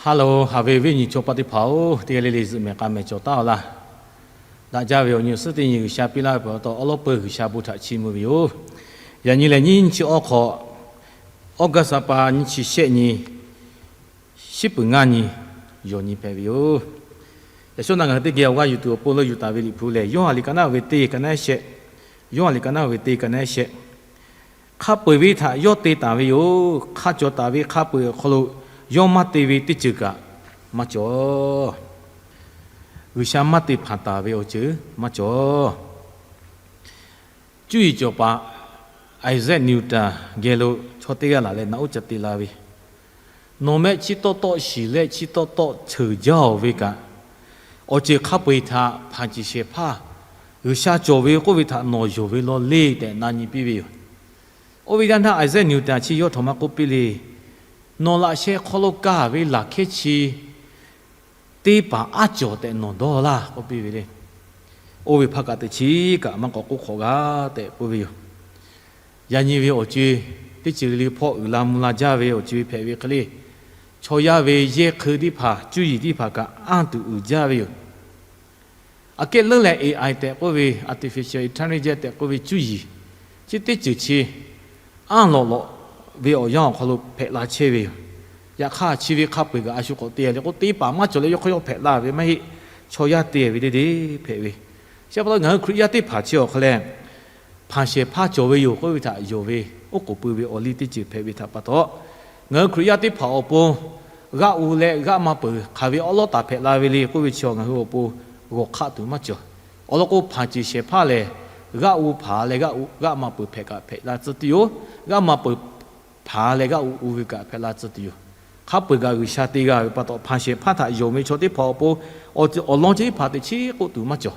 Hello, haꞈ ve awˬ viˉ awˬ nyi chaw paˆ teˇ hpaˍ-oˬ, teˇ g'aˇ le le zuhꞈ mehˍ k'a mehˍ cawˬ taˍ-aˬ laˇ. Daꞈ jaˇ ve awˬ nyi awˬ suhˉ teˇ nyi G'uiˬsha piˇ laˇ ve pa taw, awˉ lawˉ peuˬ G'uiˬsha bon htaꞈ chiˇ mvuh ve yoˬ. Yaꞈ nyi lehˬ, nyiˇ chi awˬ hk'awꞈ, August a pa nyiˇ chi shehˆ nyi, shiˉ peuˬ ngaˇ nyi, yawˬ nyi hpehꞈ ve yoˬ. Yaꞈ shawˉ naˆ ngaˬ hui teˇ geh awˬ g'aˇ yuˬ tuˬ awˬ pon leuˆ yuˬ taˍ ve Liꞈ hpu lehˬ, Yoˇhanˬ liꞈ ka naˉ ve teˇ ka naˉ shehˆ. Yoˇhanˬ liꞈ ka naˉ ve teˇ ka naˉ shehˆ. Hk'a peu-eˬ ve htaꞈ yawˇ te taˍ ve yoˬ. Hk'a cawˬ taˍ ve hk'a peu-eˬ awˬ hk'aw lo yawˇ maˇ te ve teˇ ceuˬ kaꞈ maˇ cawˬ. G'uiˬsha maˇ te hpanˍ taˍ ve awˬ ceuˬ maˇ cawˬ. Cuˇ yiˍ cawˬ paˍ Isaac Newton geh lo chaw teˇ g'aˇ laˬ leh naꞈ uˉ ca te la ve, nawˬ mehˆ chi tawˆ tawˆ shiˍ leh chi tawˆ tawˆ ceuˬ jaˇ-oˬ ve kaꞈ, awˬ ceuˬ hk'a peu-eˬ htaꞈ hpanˍ ceˬ shehˍ hpaˇ G'uiˬsha cawˬ ve k'oˆ ve htaꞈ nawˬ yonˍ ve law le tehꞈ na nyi piˇ ve yoˬ. Oˇ ve yaˇ htaˇ Isaac Newton chi yawˇ htawꞈ ma k'oˆ piˇ le. Nawˬ laꞈ sheh hk'aw lo kaˇ ve laˬ hkehˉ chi teˇ paˍ aˉ cawˬ tehꞈ nawˬ dawˇ laˇ k'oˆ piˇ ve le. Oˇ ve hpaˇ kaꞈ teꞈ chiˉ kaꞈ maˇ k'awꞈ k'oˆ hk'awꞈ g'a tehꞈ k'oˆ ve yoˬ. Yaꞈ nyi ve awˬ co-e teˇ ceuˬ le le hpawˇ uiˍ la mvuh la jaˇ ve awˬ co-e hpehꞈ ve hk'e le, chaw yaˇ ve yehˇ hk'eun teˇ hpaˍ, cuˇ yiˍ teˇ hpaˍ kaꞈ anˇ tuˬ uiˍ jaˇ ve yoˬ. Aꞈ kehˉ leuˉ leh A I tehꞈ k'oˆ ve, artificial intelligence tehꞈ k'oˆ ve cuˇ yiˍ chi teˇ ceuˬ chi anˇ lawꞈ lawꞈ ve awˬ yanˇ awˬ hk'aw lo hpehꞈ la chehˇ ve yoˬ. Yaꞈ hk'aˇ, chi ve hk'a peu-eˬ kaꞈ a shu k'awꞈ te leh k'o, teˇ paˍ maˇ cawˬ leh yawˇ hk'aw yawˇ hpehꞈ la ve maˇ heˆ. Chaw yaˇ te ve deˇ deˇ hpehꞈ ve. Chi pa taw ngaˬ hui Hkriꞈ yaˇ teˇ hpaˍ chi awˬ hk'aw leh, hpanˍ shehˍ hpaˇ cawˬ ve yoˬ k'oˆ ve htaꞈ yonˍ ve, oˉ k'oˍ pui ve awˬ liˇ teˇ ceuˬ hpehꞈ ve htaꞈ pa taw, ngaˬ hui Hkriꞈ yaˇ teˇ hpaˍ awˬ pon g'aˆ u leh g'aˆ ma peuˬ hk'aˬ ve awˉ lawˉ taˍ hpehꞈ la ve le k'oˆ ve chi ngaˬ hui awˬ pon g'awˬ hk'aˆ tuˬ maˇ cawˬ. Awˬ lawn k'o, hpanˍ ceˬ shehˍ hpaˇ lehˬ, g'aˆ u hpanˍ leh g'aˆ ma peuˬ hpehꞈ kaꞈ hpehꞈ la tcuh tuˬ yoˬ. G'aˆ ma peuˬ hpanˍ leh g'aˆ u ve kaꞈ hpehꞈ la tcuh tuˬ yoˬ. Hk'a peu-eˬ kaꞈ G'uiˬsha te g'a ve pa taw, hpanˍ shehˍ hpaˇ htaꞈ yonˍ ve chaw teˇ hpaˍ awˬ pon awˬ lawn chi teˇ hpaˍ teꞈ chiˉ k'oˆ tuˬ maˇ cawˬ.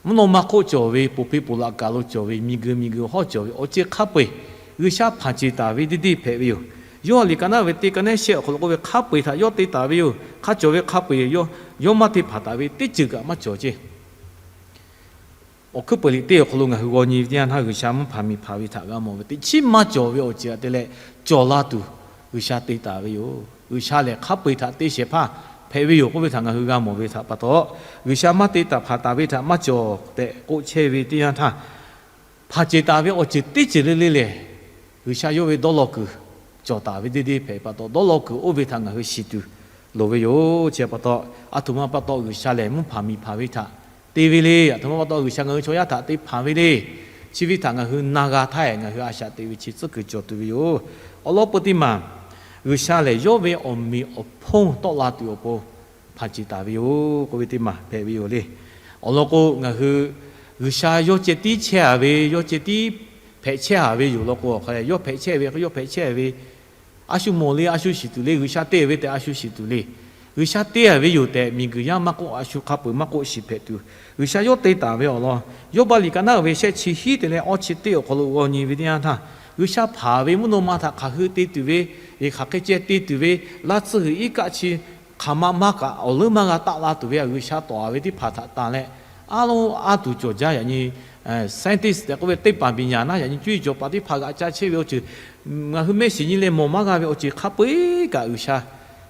Mvuhˇ naw ma hk'oˆ cawˬ ve, poˬ piˇ poˬ laꞈ kaˬ lo cawˬ ve, miˬguiˬ miˬguiˬ hawˉ cawˬ ve awˬ ceuˬ hk'a peu-eˬ G'uiˬsha hpanˍ ceˬ taˍ ve deˇ deˇ hpehꞈ ve yoˬ. Yoˇhanˬ liꞈ ka naˉ ve teˇ ka naˉ shehˆ awˬ hk'aw lo k'oˆ ve, hk'a peu-eˬ htaꞈ yawˇ te taˍ ve yoˬ. Hk'a cawˬ ve hk'a peu-eˬ yawˇ maˇ te hpanˍ taˍ ve teˇ ceuˬ kaꞈ maˇ cawˬ ceˇ. Awˬ hkuiˉ peuˬ liꞈ teˇ awˬ hk'aw lo ngaˬ hui g'aw nyi ve teˇ yanˇ htaˇ, G'uiˬsha mvuhˇ hpaˍ miˬ hpaˍ ve htaꞈ g'a mawˬ ve, teꞈ chiˉ maˇ cawˬ ve awˬ ceuˬ htaꞈ te leh cawˬ la tuˬ G'uiˬsha te taˍ ve yoˬ. G'uiˬsha lehˬ hk'a peu-eˬ htaꞈ te shehˍ hpaˇ hpehꞈ ve yoˬ k'oˆ ve htaꞈ ngaˬ hui g'a mawˬ ve htaꞈ pa taw, G'uiˬsha maˇ te taˍ hpanˍ taˍ ve htaꞈ maˇ cawˬ tehꞈ k'oˆ chehˇ ve teˇ yanˇ htaˇ, hpanˍ ceˬ taˍ ve awˬ ceuˬ teˇ ceuˬ le le lehˬ, G'uiˬsha yawˇ ve dawˇ law kuiˬ cawˬ taˍ ve deˇ deˇ hpehꞈ pa taw, dawˇ law kuiˬ oˇ ve htaꞈ ngaˬ hui shiˍ tuˬ loˍ ve yoˬ. Chi pa taw, aˬ htoꞈ ma pa taw G'uiˬsha lehˬ mvuhˇ hpaˍ miˬ hpaˍ ve htaꞈ te ve le. Aˬ htoꞈ ma pa taw G'uiˬsha ngaˬ hui chaw yaˇ htaꞈ te hpanˍ ve le. Chi ve htaꞈ ngaˬ hui na g'a htaˇ, ngaˬ hui a shaꞈ teꞈ ve chi tcuhˉ kuiˬ cawˬ tuˬ ve yoˬ. Awˬ lawn peu teˇ maˬ, G'uiˬsha lehˬ yawˇ ve awˬ meꞈ awˬ hponˇ tawˆ la tuˬ awˬ pon hpanˍ ceˬ taˍ ve yoˬ k'oˆ ve teˇ maˬ hpehꞈ ve yoˬ le. Awˬ lawn k'o, ngaˬ hui G'uiˬsha yawˇ ceh tiˉ chehˇ a ve, yawˇ ceh tiˉ hpehꞈ chehˇ a ve yoˬ law k'o, awˬ hk'a leh yawˇ hpehꞈ chehˇ ve k'o, yawˇ hpehꞈ chehˇ ve a shu mawˬ le, a shu shiˍ tuˬ le. G'uiˬsha te ve tehꞈ a shu shiˍ tuˬ le. G'uiˬsha te ve yoˬ tehꞈ miˬguiˬ yaˇ maˇ k'oˆ, a shu hk'a peu-eˬ maˇ k'oˆ, shiˍ hpehꞈ tuˬ G'uiˬsha yawˇ te taˍ ve awˬ lawn, Yawˇbaˆ liꞈ ka naˉ ve shehˆ chi hiˉ te leh awˇ chi teˇ awˬ hk'aw lo g'aw nyi ve teˇ yanˇ htaˇ, G'uiˬsha hpanˍ ve mvuhˇ naw ma htaꞈ hk'aˬ hui te tuˬ ve, hk'aˬ hk'e ceh te tuˬ ve, laˇ tsuhˇ g'uiˬ iˉ kaˆ chi hk'aˬ ma maˇ kaꞈ awˬ leuˉ maˇ g'a taˆ la tuˬ ve, G'uiˬsha tawˍ a ve teˇ hpaˍ htaꞈ tanˬ leh, aˉ lawˉ aˉ tuˬ cawˬ jaˇ. Yaꞈ nyi scientist tehꞈ k'oˆ ve teˇ paˍ biˍ nyaˍ naˉ, yaꞈ nyi cuˇ yiˍ cawˬ paˍ teˇ hpaˍ g'aꞈ ca chehˇ ve awˬ ceuˬ, ngaˬ hui mehˆ shiˍ nyi leh mawˬ maˇ g'a ve awˬ ceuˬ hk'a peu-eˬ kaꞈ G'uiˬsha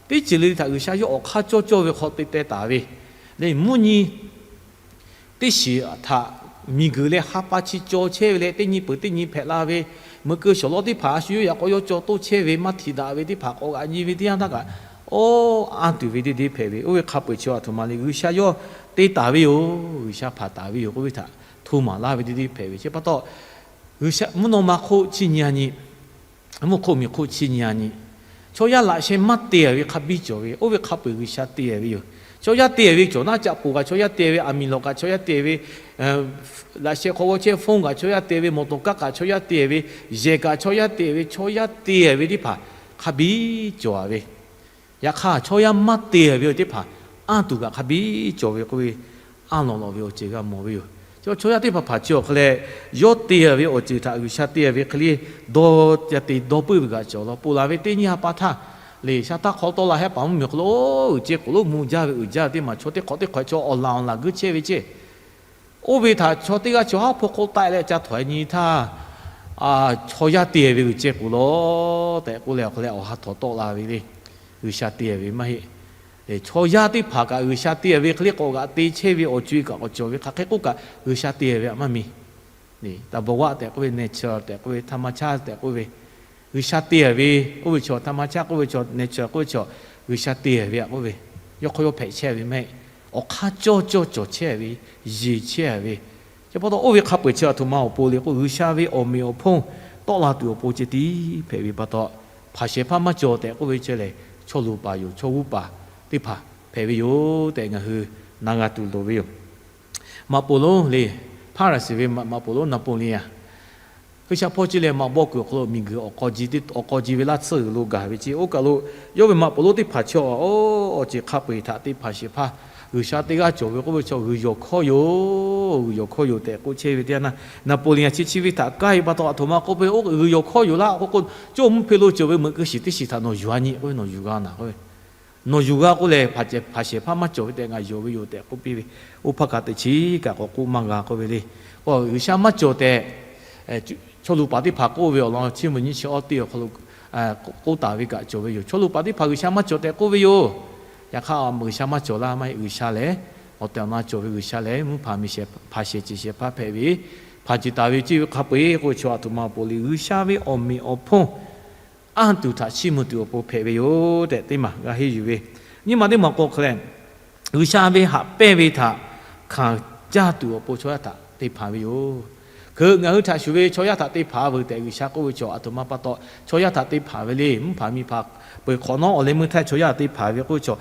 teˇ ceuˬ le le htaꞈ G'uiˬsha yawˇ awˬ hk'aˇ cawˇ cawˇ ve hk'aw te teh taˍ ve le. Mvuhˇ nyi teˇ shiˍ htaꞈ miˬguiˬ leh ha pa chi caw chehˇ ve leh, teˇ nyi peuˬ teˇ nyi hpehꞈ la ve, meuꞈ keu shawˍ lawˇ teˇ hpaˍ a shu yawˇ yaꞈ k'aw yawˇ caw toˇ chehˇ ve maˇ htiꞈ daꞈ ve teˇ hpaˍ k'awꞈ g'aꞈ nyi ve teˇ yanˇ htaˇ kaꞈ, oˇ anˇ tuˬ ve deˇ deˇ hpehꞈ ve. Oˇ ve hk'a peu-eˬ chi aˬ htoꞈ ma le, G'uiˬsha yawˇ te taˍ ve yoˬ, G'uiˬsha hpanˍ taˍ ve yoˬ k'oˆ ve htaꞈ hto maˍ laˇ ve deˇ deˇ hpehꞈ ve. Chi pa taw, G'uiˬsha mvuhˇ naw ma hk'oˆ chi nyi a nyi, mvuhˇ hk'oˆ miˬ hk'oˆ chi nyi a nyi, chaw yaˇ laꞈ sheh maˇ te ve hk'a biˇ cawˬ ve, oˇ ve hk'a peu-eˬ G'uiˬsha te ve yoˬ. Chaw yaˇ te ve cawˬ naˉ, caꞈ poˬ kaꞈ chaw yaˇ te ve, aˬ miˍ lawˬ kaꞈ chaw yaˇ te ve, laꞈ sheh hk'aw g'aw chehˇ phone kaꞈ chaw yaˇ te ve, mawˬ tawˍ kaˉ kaꞈ chaw yaˇ te ve, yehˬ kaꞈ chaw yaˇ te ve, chaw yaˇ te ve teˇ hpaˍ hk'a biˇ cawˬ a ve. Yaꞈ hk'aˇ, chaw yaˇ maˇ te ve awˬ teˇ hpaˍ anˇ tuˬ kaꞈ hk'a biˇ cawˬ ve k'oˆ ve, anˇ lawꞈ lawꞈ ve awˬ ceuˬ g'a mawˬ ve yoˬ. Chaw yaˇ teˇ hpaˍ hpaˍ chi awˬ hk'aw leh, yawˇ te ve awˬ ceuˬ htaꞈ G'uiˬsha te ve hk'e le, dawˇ ca te dawˇ puiˉ ve kaꞈ cawˬ law. Ponˬ laˬ ve teˇ nyi ha pa htaˇ, le sha taˇ hk'aw tawˆ la hehˆ paˍ mvuhˇmiˬ hk'aw lo uiˍ ceh k'oˍ lonˉ mvuh jaˇ ve uiˍ jaˇ ve teˇ maˬ chaw teˇ hk'awꞈ teˇ hk'awꞈ chaw awˬ laˬ awˬ laˬ guiˇ chehˇ ve ceˇ. Oˇ ve htaꞈ chaw teˇ g'aˇ chaw haˉ hpaw hk'oˆ taˆ leh ca htawnˍ nyi htaˇ, chaw yaˇ te ve uiˍ ceh k'oˍ law tehꞈ k'oˆ leh awˬ hk'aw leh awˬ ha htawnˍ tawˆ la ve le. G'uiˬsha te ve maˇ heˆ. Chaw yaˇ teˇ hpaˍ kaꞈ G'uiˬsha te ve hk'e le k'awꞈ g'aꞈ te chehˇ ve awˬ co-e kaꞈ k'awꞈ cawˬ ve hk'aˬ hk'e k'oˆ kaꞈ G'uiˬsha te ve maˇ mi. Taˍbaˍ tehꞈ k'oˆ ve, nature tehꞈ k'oˆ ve, ธรรมชาติ tehꞈ k'oˆ ve, G'uiˬsha te ve k'oˆ ve chaw, ธรรมชาติ k'oˆ ve chaw, nature k'oˆ ve chaw, G'uiˬsha te ve aꞈ k'oˆ ve, yawˇ hk'aw yawˇ hpehꞈ chehˇ ve maˇ heˆ. Awˬ hk'aˇ cawˇ cawˇ cawˬ chehˇ ve, yeˬ chehˇ ve, chi pa taw oˇ ve hk'a peu-eˬ chi aˬ htoꞈ ma awˬ pon le k'o, G'uiˬsha ve awˬ meꞈ awˬ hponˇ tawˆ la tuˬ awˬ pon ceh tiˉ hpehꞈ ve pa taw, hpaˍ shehˍ hpaˇ maˇ cawˬ tehꞈ k'oˆ ve chi lehˬ, chaw luˬ paˍ yoˬ, chaw g'uˇ paˍ teˇ hpaˍ hpehꞈ ve yoˬ tehꞈ ngaˬ hui na g'a tuˬ loˍ ve yoˬ. Maꞈ poˍ lonˉ le, Hpaˍraˍsiˍ ve maꞈ poˍ lonˉ Naˍpoˍleˍonˍ, G'uiˬsha hpawˇ ceˇ leh maꞈ bawˆ kuiˬ awˬ hk'aw lo miˬguiˬ awˬ k'aw ji ve laˇ tsuhˇ g'uiˬ lo gaˬ ve ceˇ. Oˇ kaˬ lo yawˇ ve maꞈ poˍ lonˉ teˇ hpaˍ chi awˬ awˬ ceˬ hk'a peu-eˬ htaꞈ te hpaˍ shehˍ hpaˇ G'uiˬsha teˇ g'aˇ cawˬ ve k'oˆ ve chaw g'uiˬ yawˬ hkawˇ yoˬ, g'uiˬ yawˬ hkawˇ yoˬ tehꞈ k'oˆ chehˇ ve teˇ yanˇ, Naˍpoˍleˍonˍ chi chi ve htaꞈ kaˇ ve pa taw aˬ htoꞈ ma k'oˆ ve, oˇ g'uiˬ yawˬ hkawˇ yoˬ laˇ k'oˆ k'o, cawˇ mvuhˇ hpe lo cawˬ ve meuꞈ keu shiˍ teˇ shiˍ htaꞈ nawˬ yuˬ a nyi k'oˆ ve, nawˬ yuˬ g'a naˍ k'oˆ ve, nawˬ yuˬ g'a k'oˆ leh, hpaˍ shehˍ hpaˇ maˇ cawˬ ve tehꞈ ngaˬ yonˍ ve yoˬ tehꞈ k'oˆ piˇ ve, oˇ hpaˇ kaꞈ teꞈ chiˉ kaꞈ k'awꞈ k'oˆ maˇ g'a k'oˆ ve le. K'o G'uiˬsha maˇ cawˬ tehꞈ chaw luˬ paˍ teˇ hpaˍ k'oˆ ve awˬ lawn chiˇ mvuh nyiˇ chi awˇ teˇ awˬ hk'aw lo k'oˆ taˍ ve kaꞈ cawˬ ve yoˬ. Chaw luˬ paˍ teˇ hpaˍ G'uiˬsha maˇ cawˬ tehꞈ k'oˆ ve yoˬ. Yaꞈ hk'aˇ G'uiˬsha maˇ cawˬ laˇ maˇ heˆ. G'uiˬsha lehˬ awˬ tehˬ awˬ na cawˬ ve G'uiˬsha lehˬ, mvuhˇ hpaˍ miˬ shehˍ, hpaˍ shehˍ ceˬ shehˍ hpaˇ hpehꞈ ve, hpaˍ ceˬ taˍ ve ceˇ ve hk'a peu-eˬ k'oˆ ve chaw aˬ htoꞈ ma awˬ pon le, G'uiˬsha ve awˬ meꞈ awˬ hponˇ anˇ tuˬ htaꞈ chiˇ mvuh tuˬ awˬ pon hpehꞈ ve yoˬ tehꞈ teˇ maˬ g'a henˇ yuˬ ve. Nyiˇ maˬ teˇ maˬ k'o hk'e leh, G'uiˬsha ve haꞈ pehnˇ ve htaꞈ hkanˍ caˇ tuˬ awˬ pon chaw yaˇ htaꞈ te hpanˍ ve yoˬ. Hk'e ngaˬ hui htaꞈ shuˍ ve chaw yaˇ htaꞈ te hpanˍ veuˬ tehꞈ G'uiˬsha k'oˆ ve chaw aˬ htoꞈ ma pa taw chaw yaˇ htaꞈ te hpanˍ ve le. Mvuhˇ hpaˍ miˬ hpaˍ peuˬ hk'awꞈ nawˉ awˬ leh meuˇ htaˇ chaw yaˇ htaꞈ te hpanˍ ve k'oˆ ve chaw,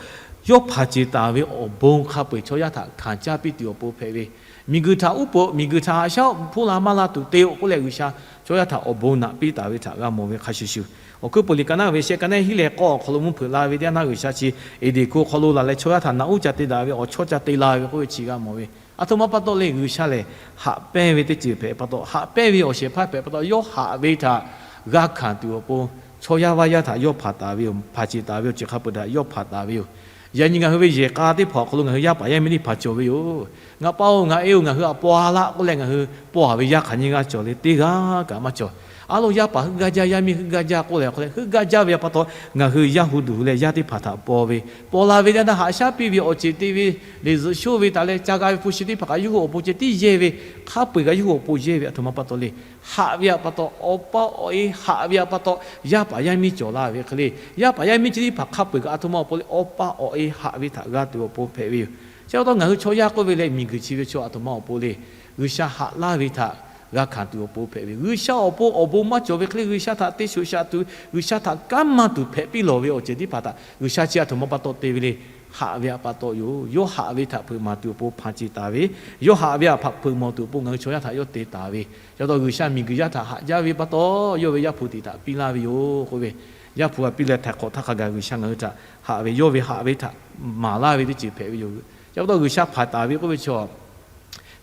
yawˇ hpaˍ ceˬ taˍ ve awˬ bon hk'a peu-eˬ chaw yaˇ htaꞈ hkanˍ caˇ piˇ tuˬ awˬ pon hpehꞈ ve. Miˬguiˬ htaꞈ uˉ peunˍ, miˬguiˬ htaꞈ haꞈ shaˉ hpuˇ la maˇ la tuˬ te-o k'oˆ leh G'uiˬsha chaw yaˇ htaꞈ awˬ bon naꞈ piˇ taˍ ve htaꞈ g'a mawˬ ve hk'a shuˍ shuˍ, Awˬ hkuiˉ peuˬ liꞈ ka naˆ ve shehˆ ka naˆ hiˉ leh k'awˇ awˬ hk'aw lo mvuhˇ hpeuꞈ la ve teˇ yanˇ G'uiˬsha chi Eˍdenˍ hkuˇ hk'aw lo laˬ leh chaw yaˇ htaꞈ naꞈ uˉ ca te daꞈ ve awˬ chawˇ ca te la ve k'oˆ ve chi g'a mawˬ ve. Aˬ htoꞈ ma pa taw le, G'uiˬsha lehˬ haꞈ pehnˇ ve teˇ ceuˬ hpehꞈ pa taw, haꞈ pehnˇ ve awˬ shehˍ hpaˇ hpehꞈ pa taw, yawˇ haꞈ ve htaꞈ g'a hkanˍ tuˬ awˬ pon chaw yaˇ vaˇ yaˇ htaꞈ yawˇ hpanˍ taˍ ve yoˬ. Hpanˍ ceˬ taˍ ve awˬ ceuˬ hk'a peu-eˬ htaꞈ yawˇ hpanˍ taˍ ve yoˬ. Yaꞈ nyi ngaˬ hui ve yehˬ k'a teˇ hpaˍ awˬ hk'aw lo ngaˬ hui yaˇ paˍ yaˇ miˇ teˇ hpaˍ cawˬ ve yoˬ. Ngaˬ pa-oˬ, ngaˬ e-oˬ, ngaˬ hui htaꞈ paw-a laˇ k'oˆ leh ngaˬ hui paw-a ve yaˇ hk'aˬ nyiˇ g'aˇ cawˬ le, teˇ g'aˇ kaꞈ maˇ cawˬ. A lo, yaˇ paˍ heuˆ gaˇ jaˇ, yaˇ miˇ heuˆ gaˇ jaˇ k'oˆ leh, heuˆ gaˇ jaˇ ve pa taw ngaˬ hui yaˇ hu duˬ hu leh yaˇ teˇ hpaˍ htaꞈ paw ve, paw la ve yaˇ htaꞈ haꞈ shaˉ piˇ ve awˬ ceuˬ te ve, leˬ zuhꞈ shoˇ ve taˍ leh ca g'a ve hpu shi teˇ hpaˍ kaꞈ yawˇ hui awˬ pon ceh tiˉ yehˇ ve, hk'a peu-eˬ kaꞈ yawˇ hui awˬ pon yehˇ ve. Aˬ htoꞈ ma pa taw le, haꞈ ve htaꞈ pa taw, awˬ pa awˬ e haꞈ ve htaꞈ pa taw yaˇ paˍ yaˇ miˇ cawˬ la ve hk'e le. Yaˇ paˍ yaˇ miˇ chi teˇ hpaˍ hk'a peu-eˬ kaꞈ aˬ htoꞈ ma awˬ pon le, awˬ pa awˬ e haꞈ ve htaꞈ g'a tuˬ awˬ pon hpehꞈ ve yoˬ. Chi pa taw ngaˬ hui chaw yaˇ k'oˆ ve leh miˬguiˬ chi ve chaw aˬ htoꞈ ma awˬ pon le, G'uiˬsha haꞈ laˇ ve htaꞈ g'a hkanˍ tuˬ awˬ pon hpehꞈ ve. G'uiˬsha awˬ pon awˬ bon maˇ cawˬ ve hk'e le, G'uiˬsha htaꞈ te shoꞈ shaꞈ tuˬ, G'uiˬsha htaꞈ kanˉ maˇ tuˬ hpehꞈ piˇ lawˬ ve awˬ ceuˬ teˇ hpaˍ htaꞈ G'uiˬsha chi aˬ htoꞈ ma pa taw te ve le. Haꞈ ve htaꞈ pa taw yoˬ. Yawˇ haꞈ ve htaꞈ hpeuꞈ maˍ tuˬ awˬ pon hpanˍ ceˬ taˍ ve, yawˇ haꞈ ve htaꞈ hpeuꞈ maˍ tuˬ awˬ pon ngaˬ hui chaw yaˇ htaꞈ yawˇ te taˍ ve. Chi pa taw G'uiˬsha miˬguiˬ yaˇ htaꞈ haꞈ jaˇ ve pa taw, yawˇ ve Yaˇ hpu teꞈ htaꞈ piˇ laˇ ve yoˬ k'oˆ ve, Yaˇ hpu htaꞈ piˇ leh htaiˍ hk'awꞈ htaˇ hk'a gaˬ G'uiˬsha ngaˬ hui htaꞈ haꞈ ve, yawˇ ve haꞈ ve htaꞈ maˍ laˇ ve teˇ ceuˬ hpehꞈ ve yoˬ. Chi pa taw G'uiˬsha hpanˍ taˍ ve k'oˆ ve chaw,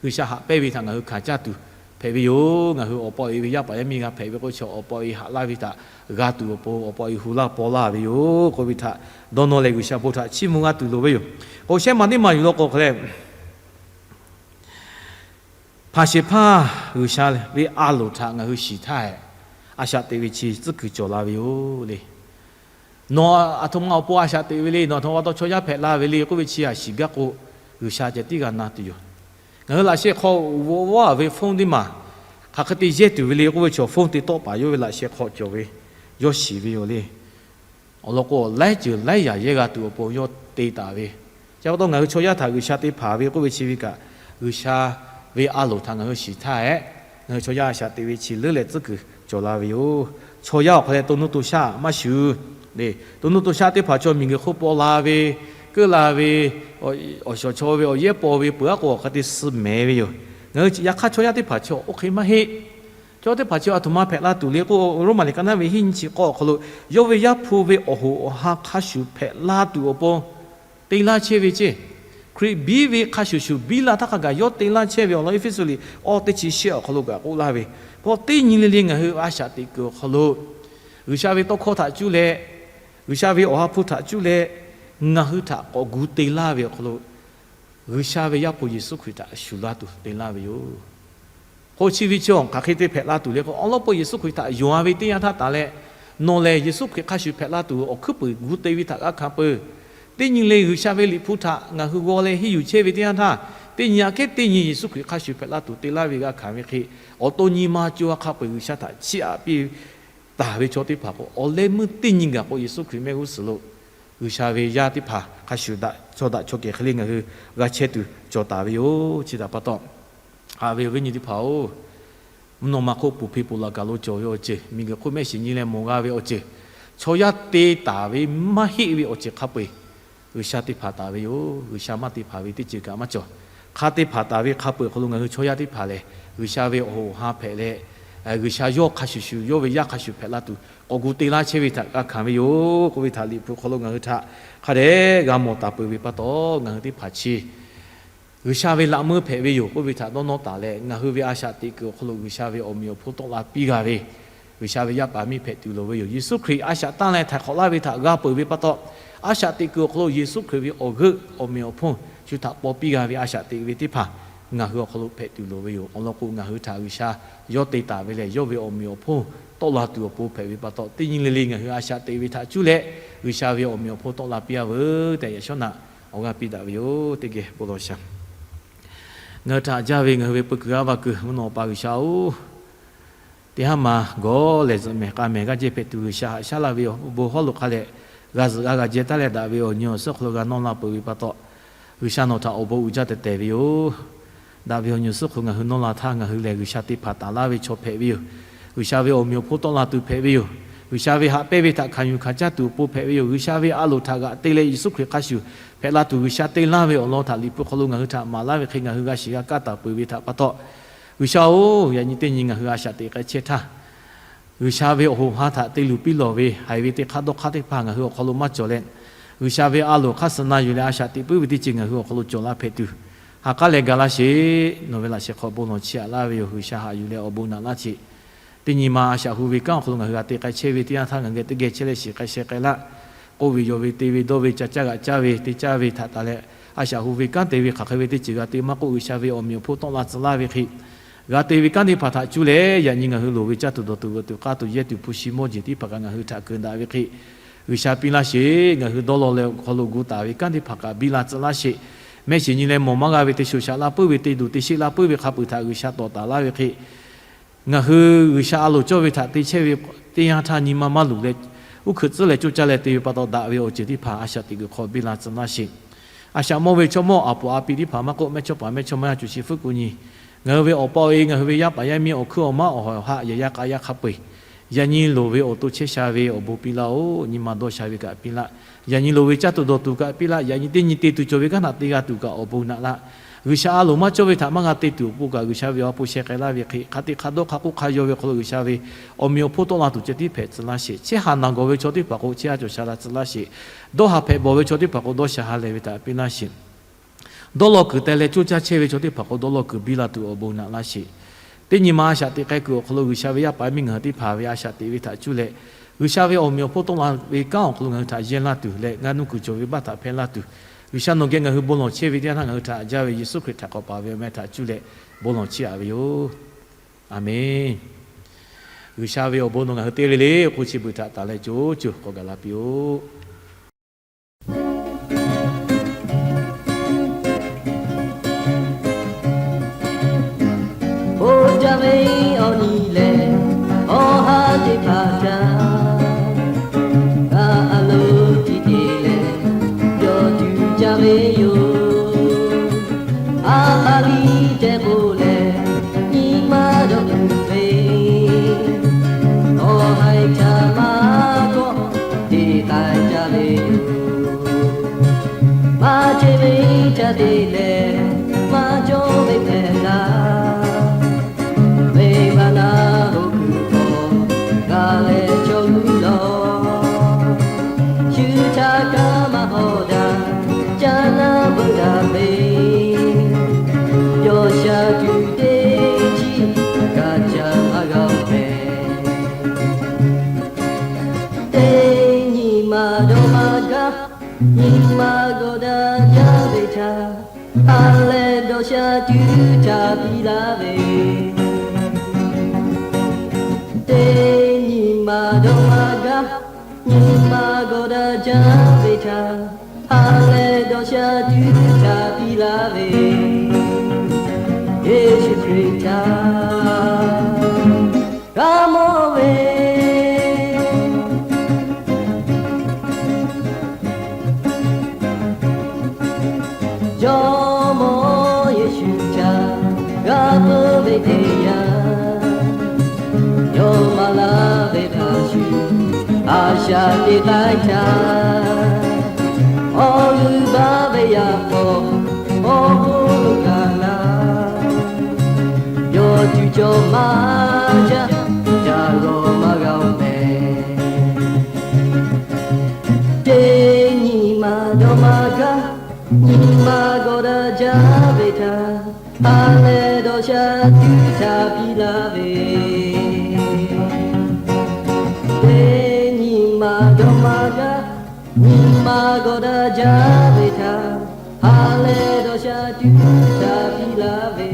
G'uiˬsha haꞈ pehnˇ ve htaꞈ ngaˬ hui hkanˍ caˇ tuˬ hpehꞈ ve yoˬ. Ngaˬ hui awˬ pa awˬ e ve yaˇ paˍ yaˇ miˇ g'a hpehꞈ ve k'oˆ ve chaw, awˬ pa awˬ e haꞈ laˇ ve htaꞈ g'a tuˬ awˬ pon, awˬ pa awˬ e hu laˇ paw laˇ ve yoˬ k'oˆ ve htaꞈ dawˇ nawˇ leh G'uiˬsha bon htaꞈ chiˇ mvuh g'a tuˬ loˍ ve yoˬ. K'o shehˆ maˬ teˇ maˬ yuˬ law k'o hk'e leh, hpanˍ shehˍ hpaˇ G'uiˬsha ve a loˍ htaꞈ ngaˬ hui shiˍ htaˇ, a shaꞈ teꞈ ve chi tcuhˉ kuiˬ cawˬ la ve yoˬ le. Nawˬ aˬ htoꞈ ma awˬ pon a shaꞈ teꞈ ve le, nawˬ aˬ htoꞈ ma pa taw chaw yaˇ hpehꞈ la ve le k'oˆ ve chi a shiˍ gaˇ k'o, G'uiˬsha ceh tiˉ g'a na tuˬ yoˬ. Ngaˬ hui laꞈ sheh hk'aw g'aw vaˇ ve phone teˇ maˬ hk'aˬ hk'e te yehˇ tuˬ ve le k'oˆ ve chaw, phone te tawˆ paˍ yawˇ ve laꞈ sheh hk'aw cawˬ ve, yawˇ shiˍ ve yoˬ le. Awˬ lawn k'o, laiˉ ceuˬ laiˉ yaꞈ yehˇ g'a tuˬ awˬ pon yawˇ te taˍ ve. Chi pa taw ngaˬ hui chaw yaˇ htaꞈ G'uiˬsha te hpanˍ ve k'oˆ ve chi ve kaꞈ, G'uiˬsha ve a loˍ htaꞈ ngaˬ hui shiˍ htaˇ hehꞈ, ngaˬ hui chaw yaˇ a shaꞈ teꞈ ve chi leuˉ leh tcuhˉ kuiˬ cawˬ la ve yoˬ. Chaw yaˇ awˬ hk'aw leh to nuˇ to shaˆ maˇ shuˍ le. To nuˇ to shaˆ teˇ hpaˍ chaw miˬguiˬ hk'oˆ paw la ve, keuˆ la ve, awˬ shawˍ chaw ve awˬ yehˉ paw ve peuˬ aˉ k'o, awˬ hk'aˇ te suh mehˍ ve yoˬ. Ngaˬ hui yaꞈ hk'aˇ chaw yaˇ teˇ hpaˍ chaw oˇ hk'e maˇ heˆ. Chaw teˇ hpaˍ chi aˬ htoꞈ ma hpehꞈ la tuˬ le k'o, Roˉmaꞈ liꞈ ka naˆ ve hiˉ nyiˇ chi k'awˇ awˬ hk'aw lo, yawˇ ve Yaˇ hpu ve awˬ hoꞈ awˬ han hk'a shuˍ hpehꞈ la tuˬ awˬ pon te laˇ chehˇ ve ceˇ. Hkriꞈ biˇ ve hk'a shuˍ shuˍ biˇ la htaˇ hk'a gaˬ yawˇ te laˇ chehˇ ve awˬ lawn Eˇfeˇsuꞈ liꞈ awˇ teˇ chi shehˆ awˬ hk'aw lo kaꞈ k'oˆ laˇ ve, paw teˇ nyi le le ngaˬ hui a shaꞈ teꞈ kuiˬ awˬ hk'aw lo G'uiˬsha ve tawˇ hkawˇ htaꞈ cuˇ leh, G'uiˬsha ve awˬ ha hpu htaꞈ cuˇ leh, ngaˬ hui htaꞈ k'awꞈ gu te laˇ ve awˬ hk'aw lo, G'uiˬsha ve Yaˇ hpu Yeˍsuˆ Hkriꞈ htaꞈ shuˍ laˇ tuˬ te laˇ ve yoˬ. K'o chi ve chi hk'aˬ hk'e te hpehꞈ la tuˬ le k'o, awˬ lawn peu Yeˍsuˆ Hkriꞈ htaꞈ yonˍ-a ve teˇ yanˇ htaˇ taˍ leh, Nawˬ lehˬ Yeˍsuˆ Hkriꞈ hk'a shuˍ hpehꞈ la tuˬ awˬ hkuiˉ puiˍ gu te ve htaꞈ g'a hkanˍ peuˬ. Teˇ nyi le G'uiˬsha ve Liꞈ hpu htaꞈ ngaˬ hui g'aw leh henˇ yuˬ chehˇ ve teˇ yanˇ htaˇ, teˇ nyi aꞈ kehˉ teˇ nyi Yeˍsuˆ Hkriꞈ hk'a shuˍ hpehꞈ la tuˬ te laˇ ve g'a hkanˍ ve hk'e, awˬ to nyi ma co ha hk'a peu-eˬ G'uiˬsha htaꞈ chiˇ aꞈ piˇ taˍ ve chaw teˇ hpaˍ k'o, awˬ leh meuˇ teˇ nyi gaˬ k'o Yeˍsuˆ Hkriꞈ mehˆ g'uˇ suhˍ lo G'uiˬsha ve yaˇ teˇ hpaˍ hk'a shuˍ daꞈ chaw daꞈ chaw kehˬ hk'e le ngaˬ hui g'a chehˇ tuˬ cawˬ taˍ ve yoˬ. Chi htaꞈ pa taw, haꞈ ve awˬ viˉ nyi teˇ hpaˍ-oˬ, mvuhˇ naw ma hk'oˆ puˍ hpe ponˬ laˬ kaˬ lo cawˬ ve awˬ ceuˬ, miˬguiˬ hk'oˆ mehˆ shiˍ nyi leh mawˬ g'a ve awˬ ceuˬ, chaw yaˇ te taˍ ve maˇ heˆ ve awˬ ceuˬ hk'a peu-eˬ G'uiˬsha te hpanˍ taˍ ve yoˬ. G'uiˬsha maˇ te hpanˍ ve teˇ ceuˬ kaꞈ maˇ cawˬ. Hk'a te hpanˍ taˍ ve hk'a peu-eˬ awˬ hk'aw lo ngaˬ hui chaw yaˇ teˇ hpaˍ lehˬ, G'uiˬsha ve awˬ hoꞈ awˬ ha hpehꞈ leh, G'uiˬsha yawˇ hk'a shuˍ shuˍ, yawˇ ve yaˇ hk'a shuˍ hpehꞈ la tuˬ k'awꞈ gu te laˇ chehˇ ve htaꞈ g'a hkanˍ ve yoˬ k'oˆ ve htaꞈ Liꞈ hpu hk'aw lo ngaˬ hui htaꞈ hk'a dehꞈ g'a mawˬ taˍ peuˬ ve pa taw, ngaˬ hui teˇ hpaˍ chi G'uiˬsha ve laꞈ meuˇ hpehꞈ ve yoˬ k'oˆ ve htaꞈ dawˇ nawˇ taˍ leh, ngaˬ hui ve a shaꞈ teꞈ kuiˬ awˬ hk'aw lo G'uiˬsha ve awˬ meꞈ awˬ hponˇ tawˆ la piˇ g'a ve, G'uiˬsha ve yaˇ paˍ miˇ hpehꞈ tuˬ loˍ ve yoˬ. Yeˍsuˆ Hkriꞈ a shaꞈ tanˇ leh htaiˍ hk'awꞈ laˇ ve htaꞈ g'a peuˬ ve pa taw, a shaꞈ teꞈ kuiˬ awˬ hk'aw lo Yeˍsuˆ Hkriꞈ ve awˬ g'euˆ awˬ meꞈ awˬ hponˇ shu htaꞈ paw piˇ g'a ve a shaꞈ teꞈ ve teˇ hpaˍ ngaˬ hui awˬ hk'aw lo hpehꞈ tuˬ loˍ ve yoˬ. Awˬ lawn k'o, ngaˬ hui htaꞈ G'uiˬsha yawˇ te taˍ ve lehˬ, yawˇ ve awˬ meꞈ awˬ hponˇ tawˆ la tuˬ awˬ pon hpehꞈ ve pa taw, teˇ nyi le le ngaˬ hui a shaꞈ teꞈ ve htaꞈ cuˇ leh G'uiˬsha ve awˬ meꞈ awˬ hponˇ tawˆ la piˇ-a veuˬ tehꞈ, yaꞈ shawˉ naꞈ awˬ g'aˇ piˇ daꞈ ve yoˬ. Teˇ geh bon lawˬ shaˍ. Ngaˬ hui htaꞈ jaˇ ve ngaˬ hui ve peu kuiˬ g'aˇ va kuiˬ mvuhˇ naw pa G'uiˬsha-oˬ, teˇ haˉ ma gawˬ lehˬ zuhꞈ mehˍ k'a mehˍ g'aˇ jehˇ hpehꞈ tuˬ G'uiˬsha haꞈ shaˉ laˇ ve awˬ bon hawˉ lo hk'a dehꞈ g'a zuhꞈ g'a g'a jehˇ taˉ leh, daꞈ ve awˬ nyi awˬ suhˉ hk'aw lo g'a nawˇ la peuˬ ve pa taw, G'uiˬsha nawˬ htaꞈ awˬ bon uiˍ jaˇ tehˬ tehˬ ve yoˬ. Daꞈ ve awˬ nyi awˬ suhˉ hk'aw lo ngaˬ hui nawˇ la htaˇ, ngaˬ hui lehˬ G'uiˬsha te hpanˍ taˍ laˇ ve chaw hpehꞈ ve yoˬ. G'uiˬsha ve awˬ meꞈ awˬ hponˇ tawˆ la tuˬ hpehꞈ ve yoˬ. G'uiˬsha ve haꞈ pehnˇ ve htaꞈ hkanˍ yuˬ hkanˍ caˇ tuˬ awˬ pon hpehꞈ ve yoˬ. G'uiˬsha ve a loˍ htaꞈ g'aꞈ te leh Yeˍsuˆ Hkriꞈ hk'a shuˍ hpehꞈ la tuˬ G'uiˬsha te laˇ ve awˬ lawn htaꞈ Liꞈ hpu hk'aw lo ngaˬ hui htaꞈ maˍ laˇ ve hk'e, ngaˬ hui g'a shiˍ g'a kaˇ taˍ peuˬ ve htaꞈ pa taw, G'uiˬsha-oˬ, yaꞈ nyi teˇ nyi ngaˬ hui a shaꞈ teꞈ k'ai chehˇ htaˇ, G'uiˬsha ve awˬ hoꞈ ha htaꞈ te luˬ piˇ lawˬ ve haiˬ ve teˇ hk'aˇ dawˇ hk'aˇ teˇ hpaˍ ngaˬ hui awˬ hk'aw lo maˇ cawˬ leh, G'uiˬsha ve a loˍ hk'aˇ suh na yuˬ leh a shaꞈ teꞈ puiˉ ve teˇ ceuˬ ngaˬ hui awˬ hk'aw lo cawˬ la hpehꞈ tuˬ, ha k'aˉ leh ga laˇ sheˍ. Nawˬ ve laꞈ sheh hk'aw bon lawˬ chiˇ aꞈ laˇ ve yoˬ. G'uiˬsha haꞈ yuˬ leh awˬ bon naꞈ laˇ sheˍ. Teˇ nyi ma a shaꞈ hu ve kanˉ awˬ hk'aw lo ngaˬ hui g'a te k'ai chehˇ ve teˇ yanˇ htaˇ, ngaˬ hui geh teˇ geh chehˇ leh shiˍ k'ai sheh k'ai laˇ. K'oˆ ve yawˬ ve te ve dawˇ ve ca caˇ g'aꞈ caˇ ve te caˇ ve htaꞈ taˍ leh, a shaꞈ hu ve kanˉ te ve hk'aˬ hk'e ve teˇ ceuˬ g'a te maˇ k'oˆ, G'uiˬsha ve awˬ meꞈ awˬ hponˇ tawˆ la tcuh laˇ ve hk'e, g'a te ve kanˉ teˇ hpaˍ htaꞈ cuˇ leh, yaꞈ nyi ngaˬ hui loˍ ve caˇ tuˬ dawˬ tuˬ veuꞈ tuˬ k'aˇ tuˬ yehˇ tuˬ hpu shi mawˇ jeˬ teˇ hpaˍ kaꞈ ngaˬ hui htaꞈ keunˍ daꞈ ve hk'e, G'uiˬsha piˇ laˇ sheˍ. Ngaˬ hui dawˇ law leh awˬ hk'aw lo gu taˍ ve kanˉ teˇ hpaˍ kaꞈ biˇ la tcuh laˇ sheˍ. Mehˆ shiˍ nyi leh mawˬ maˇ g'a ve te shoˍ shaꞈ la puiˉ ve te duˬ te sheˆ la puiˉ ve hk'a peu-eˬ htaꞈ G'uiˬsha tawˍ taˍ laˇ ve hk'e, ngaˬ hui G'uiˬsha a loˍ cawˇ ve htaꞈ te chehˇ ve teˇ yanˇ htaˇ nyi ma maˇ luˬ leh, uˉ hkuiꞈ tcuhˉ leh coˇ caˇ leh te ve pa taw, daꞈ ve awˬ ceuˬ teˇ hpaˍ a shaꞈ teꞈ kuiˬ hk'aw biˇ la tcuh laˇ sheˍ. A shaꞈ mawˇ ve chaw mawˇ aˬ poˍ a pi teˇ hpaˍ maˇ k'oˆ, mehˇchawˇpaˍ mehˇchawˇma yaˇ cuˬ shi fuˉ k'o nyi, ngaˬ hui ve awˬ pa awˬ e, ngaˬ hui ve yaˇ paˍ yaˇ miˇ awˬ hkuiˉ awˬ maˉ awˬ haꞈ yaꞈ yaˇ k'a yaˇ hk'a peu-eˬ, yaꞈ nyi loˍ ve awˬ to chehˇ sha ve awˬ bon piˇ laˇ-oˬ. Nyi ma dawˇ sha ve kaꞈ piˇ laˇ. Yaꞈ nyi loˍ ve caˇ tuˬ dawˬ tuˬ kaꞈ piˇ laˇ. Yaꞈ nyi teˇ nyi te tuˬ cawˬ ve kanˉ htaꞈ te g'a tuˬ kaꞈ awˬ bon naꞈ laˇ. G'uiˬsha a loˍ maˇ cawˇ ve htaꞈ maˇ g'a te tuˬ awˬ pon kaꞈ, G'uiˬsha ve awˬ ha hpu sheh k'ai laˇ ve hk'e, hk'a te hk'a dawˇ hk'a k'oˆ hk'a yaw ve awˬ hk'aw lo G'uiˬsha ve awˬ meꞈ awˬ hponˇ tawˆ la tuˬ ceh tiˉ hpehꞈ tcuh laˇ sheˍ. Chehˇ haˍ naˬ gawˬ ve chaw teˇ hpaˍ k'o, chehˇ haˍ cawˬ sha la tcuh laˇ sheˍ. Dawˇ haˍ hpehꞈ bawˬ ve chaw teˇ hpaˍ k'o, dawˇ sha ha lehˬ ve htaꞈ piˇ laˇ sheˍ. Dawˇ law kuiˬ teh leh coˇ caˇ chehˇ ve chaw teˇ hpaˍ k'o, dawˇ law kuiˬ biˇ la tuˬ awˬ bon naꞈ laˇ sheˍ. Teˇ nyi ma a shaꞈ teꞈ k'ai kuiˬ awˬ hk'aw lo G'uiˬsha ve yaˇ paˍ miˇ ngaˬ hui teˇ hpaˍ ve a shaꞈ teꞈ ve htaꞈ cuˇ leh, G'uiˬsha ve awˬ meꞈ awˬ hponˇ tawˆ la ve kanˉ awˬ hk'aw lo ngaˬ hui htaꞈ yehˇ laˇ tuˬ leh, ngaˇ nuˇ kuiˬ cawˬ ve baˆ htaꞈ hpehˇ laˇ tuˬ, G'uiˬsha nawˬ geh ngaˬ hui bon lawˬ chehˇ ve teˇ yanˇ htaˇ, ngaˬ hui htaꞈ jaˇ ve Yeˍsuˆ Hkriꞈ htaꞈ k'awꞈ paˍ ve awˬ meh htaꞈ cuˇ leh bon lawˬ chiˇ aꞈ ve yoˬ. A menˬ. G'uiˬsha ve awˬ bon nawˬ ngaˬ hui teˇ g'aˇ le le k'o chi beuꞈ htaꞈ taˍ leh co co k'awꞈ gaˬ la piˇ-oˆ. Oˇ jaˇ ve awˬ nyi lehˬ, awˬ ha teˇ hpaˍ htaꞈ a loˍ tiˉ te leh, yawˇ tuˬ jaˇ ve yoˬ. A ha liˇ tehꞈ k'oˆ leh, nyi ma dawˇ tuˬ ve, awˬ haiˬ htaꞈ maˇ kawˆ te k'ai jaˇ ve yoˬ. Maˇ chehˇ ve htaꞈ te leh, maˇ cawˇ ve hpehꞈ la, venˇbaˆ naˆ hoꞈ kuiˬ hk'aw g'a leh cawˬ g'uiˬ lawˬ. Shu htaꞈ kaꞈ maˇ hawˍ daꞈ, caˇ naˉ beuꞈ daꞈ ve, yawˇ sha tuˬ teˇ chiˉ kaꞈ ca maˇ g'a-oˬ mehˍ. Teˇ nyi ma dawˇ maˇ gaˇ, nyi ma g'awˬ daꞈ jaˇ ve htaꞈ, a leh dawˇ sha tuˬ htaꞈ piˇ laˇ ve, teˇ nyi ma dawˇ ma gaˇ, nyi ma g'awˬ daꞈ jaˇ ve htaꞈ, ha lehˬ dawˇ sha tuˬ htaꞈ piˇ laˇ ve, Yeˍsuˆ Hkriꞈ htaꞈ g'a mawˬ ve. Jawˇmawˇ Yeˍsuˆ htaꞈ g'a peuˬ ve teˇ yanˇ, yawˇ maˍ laˇ ve hk'a shuˍ, a shaꞈ teꞈ k'ai htaˇ, awˬ g'uˇ baˆ ve yaꞈ k'aw awˬ hk'oˆ lo kaꞈ laˇ, yawˇ tuˬ cawˬ maˇ jaˇ, ca g'awˬ maˇ g'a-oˬ mehˍ. Teˇ nyi ma dawˇ ma gaˇ, nyi ma g'awˬ daꞈ jaˇ ve htaꞈ, ha lehˬ dawˇ sha tuˬ htaꞈ piˇ laˇ ve. Teˇ nyi ma dawˇ ma gaˇ, nyi ma g'awˬ daꞈ jaˇ ve htaꞈ, ha lehˬ dawˇ sha tuˬ htaꞈ piˇ laˇ ve,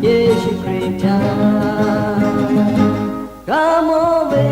Yeˍsuˆ Hkriꞈ htaꞈ g'a mawˬ ve.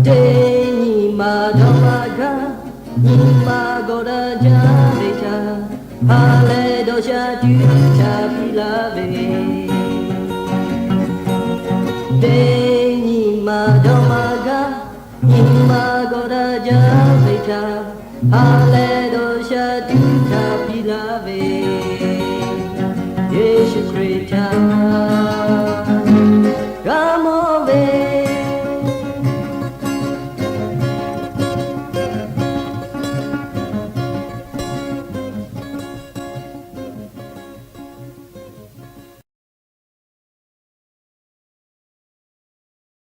Teˇ nyi ma dawˇ ma gaˇ, nyi ma g'awˬ daꞈ jaˇ ve htaꞈ, ha lehˬ dawˇ sha tuˬ htaꞈ piˇ laˇ ve. Teˇ nyi ma dawˇ ma gaˇ, nyi ma g'awˬ daꞈ jaˇ ve htaꞈ, ha lehˬ dawˇ sha tuˬ htaꞈ piˇ laˇ ve, Yeˍsuˆ Hkriꞈ htaꞈ